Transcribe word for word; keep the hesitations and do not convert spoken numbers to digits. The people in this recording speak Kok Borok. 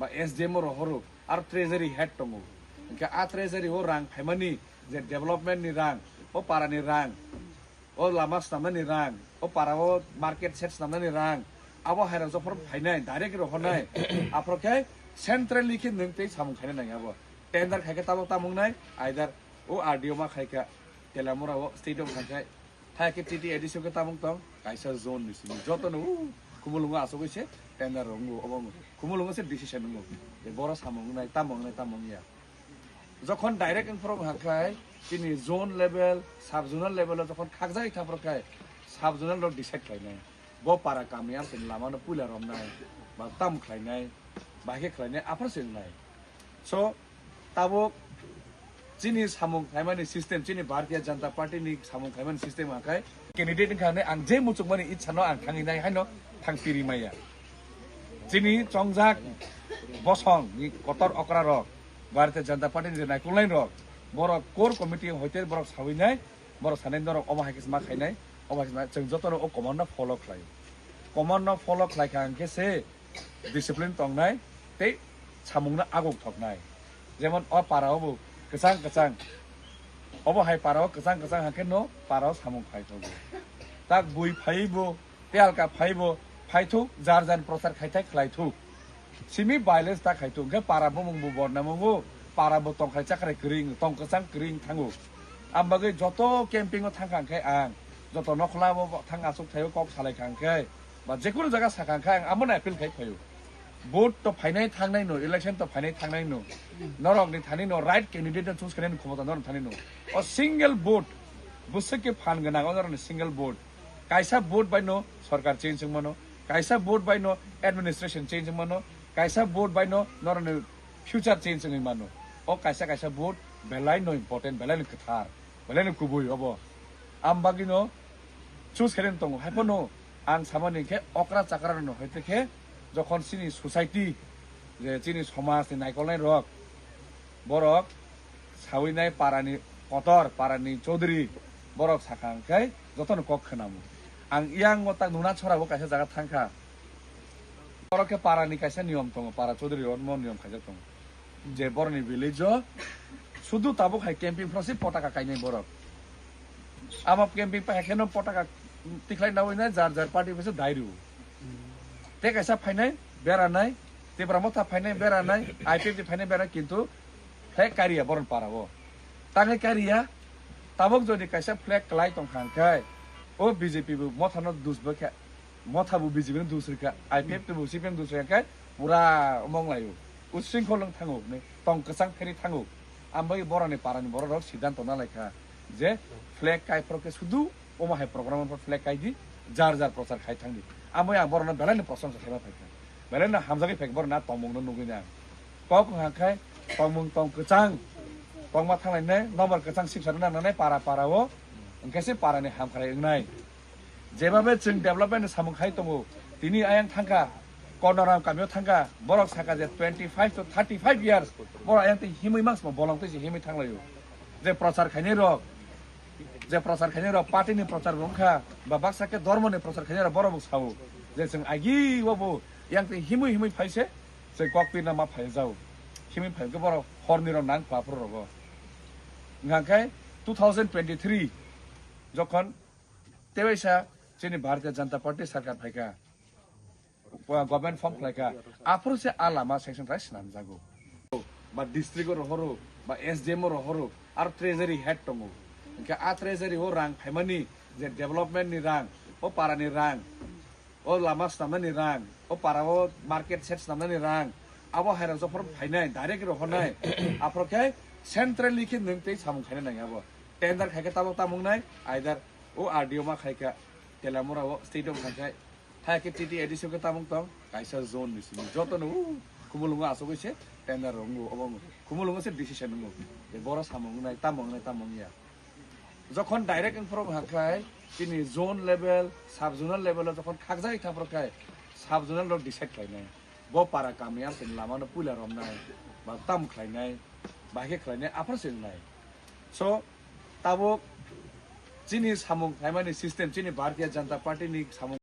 ba S D M o rohoro, aro treasury head tongo. Hwnkhe a treasury o rang phaimani je development ni rang, o para ni rang, o lama swnamnani rang, o para o market shed swnamnani rang, abo hai rok jophor phainai, direct rohornai, aphor khe centrally khe nwng tei samung khaina nang abo. Tender khai khe tabok tamung nai, either o R D O ma khai kha, Telamura o state o khai kha, Hai khe T T A D C o khe tabuk tong kaisa zone ni simi joto no, uh, Khumulwngo asugwi se tender rok wngo, obo wngo. Khumulwngo se decision wngo. Je boro samung wngnai, tamo wngnai, tamo wngya. Jokhon direct wngphuru wngkha khai chini zone level, sub zonal level o jokhon khakjagwi thaphuru khai sub zonal rok decide khlainai. Bo para kami amchini lama no puila romnai, ba tam khlainai, ba khe khlainai, aphuru se wngnai. So, tabuk chini samung khaimani system, chini Bharatiya Janata Party ni samung khaimani system hwnkhe candidate wngkha hwnwi ang je muchungmani itsa no ang thangwi nai haino thang piri maya. Chini chongjak bosong ni kotor okra rok, Bharatiya Janata Party ni je naikolnai rok, borok core committee hoite borok sawi nai, borok sanai norok omo hai khe ma khainai, omo hai khe ma chwng joto no o command no follow khlai. Command no follow khlai kha hwnkhe se discipline tongnai tei samungno aguk thoknai. Jemon o para o bo kwchang kwchang, obo hai para o kwchang kwchang hakhe no para o samung phai thogo. Tak bui phai bo, tei alka phai bo, phai thuk, jar jar prochar khai thai khlai thuk. Simi violence ta khai thuk, hwnkhe para bumung bo bodnam wngo, para bo tongkhai chakrai kwrwi wng, tong kwchang kwrwi wng thango. Ang bagwi joto camping o thangkha hwnkhe ang joto nokhla bo thang asuk thaio kok salai kha hwnkhe. Ba jekunu jaga sakha kha ang amoni appeal khai phaio. Vote to phainai thangnai no, election to phainai thangnai no. Norok ni thani no right candidate no choose khainai no khomota norok thani no. O single vote, bwswk khe phan gwnang o norok ni single vote. Kaisa vote bai no sarkar change wng mano, kaisa vote bai no administration change wng mano, kaisa vote bai no norok ni future change wngwi mano. O kaisa kaisa vote belai no important, belai no kwthar, belai no kubui obo. Am bagwi no choose khainai tongo. Haiphano ang samani khe okra chakra rokno hai khe jokhon chini society, je chini somaj ni naikolnai rok, borok sawi nai parani kotor, parani chaudhuri borok sakha hwnkhe jotono kok khwnamo. Ang yang o tak nuna chora bo kaisa jaga thangkha. Borok khe parani kaisa niyom tongo, para chaudhuri rokno niyom khaijak tongo. Je borokni village o sudu tabuk hai camping phano se potaka kainai borok. Amo camping pa haikhe no potaka tikhlai nawi na jar jar party bai se dai rw. Tei kaisa phainai beranai, Tipra Motha phainai beranai, I P F T phainai beranai, kintu flag kariya borok para o. Tangwi kariya, tabuk jodi kaisa flag kwlai tongkha hwnkhe, o B J P bo Motha no dus bo khe, Motha bo B J P no dus rikha, I P F T bo C P M dus rikha khe, pura mong laio. Usringkhol wng thango, ne tong kwchang pheri thango. Ambai borokni parani borok rok siddhanto nalaikha je flag kaiphuru khe sudu omo hai program o flag kai di, jar jar prochar khai thang di. Ambai ang borokno belai no prosongsa khaima phaikha, belai no hamjagwi phaikha, borokni a tongmung no nugwi nang. Kok wngkha khe tongmung tong kwchang, tongma thanglainai number kwchang siksa rwna nangnai para para o, hwnkhe se parani hamkrai wngnai. Jebabe chwng development ni samung khai tongo, tini ayang thangkha, Kornaram kamio thangkha, borok sakha je twenty five to thirty five years, borok ayang tei himwi mangsmo bolong tei se himwi thanglaio. Je prochar khainai rok, je prochar khainai rok party ni prochar bo wngkha, ba baksa khe dhormo ni prochar khainai rok borok bo sao je chwng agi o bo yang tei himwi himwi phai se chwng kok pirna ma phai jao. Himwi phai khe borok hor ni rok nang kha phuru rogo. Wngkha khe two thousand twenty three jokhon tebaisa chini Bharatiya Janata Party sarkar phaikha, government form khlaikha, aphuru se a lama sanction khai swnamjago. Ba district o rohoro, ba S D M o rohoro, aro treasury head tongo. Hwnkhe a treasury o rang phaimani je development ni rang, o para ni rang, o lama swnamnani rang, o para o market shed swnamnani rang, abo hai rok jophor phainai, direct rohornai, aphuru khe centrally khe nwng tei samung khaina nang abo. Tender khai khe tabok tamung nai, either o R D O ma khai kha, Telamura o state o khai kha, hai khe T T A D C o khe tamung tong, kaisa zone ni simi joto no, uh, Khumulwngo asugwi se tender rok wngo, obo wngo. Khumulwngo se decision wngo. Je boro samung wngnai, tamo wngnai, tamo wngya. Jokhon direct wngphuru wngkha khai, chini zone level, sub zonal level o jokhon khakjagwi thaphuru khai, sub zonal rok decide khlainai. Bo para kami amchini lama no puila romnai, ba tam khlainai, ba khe khlainai, aphuru se wngnai. So, tabuk chini samung khlaimani system, chini Bharatiya Janata Party ni samung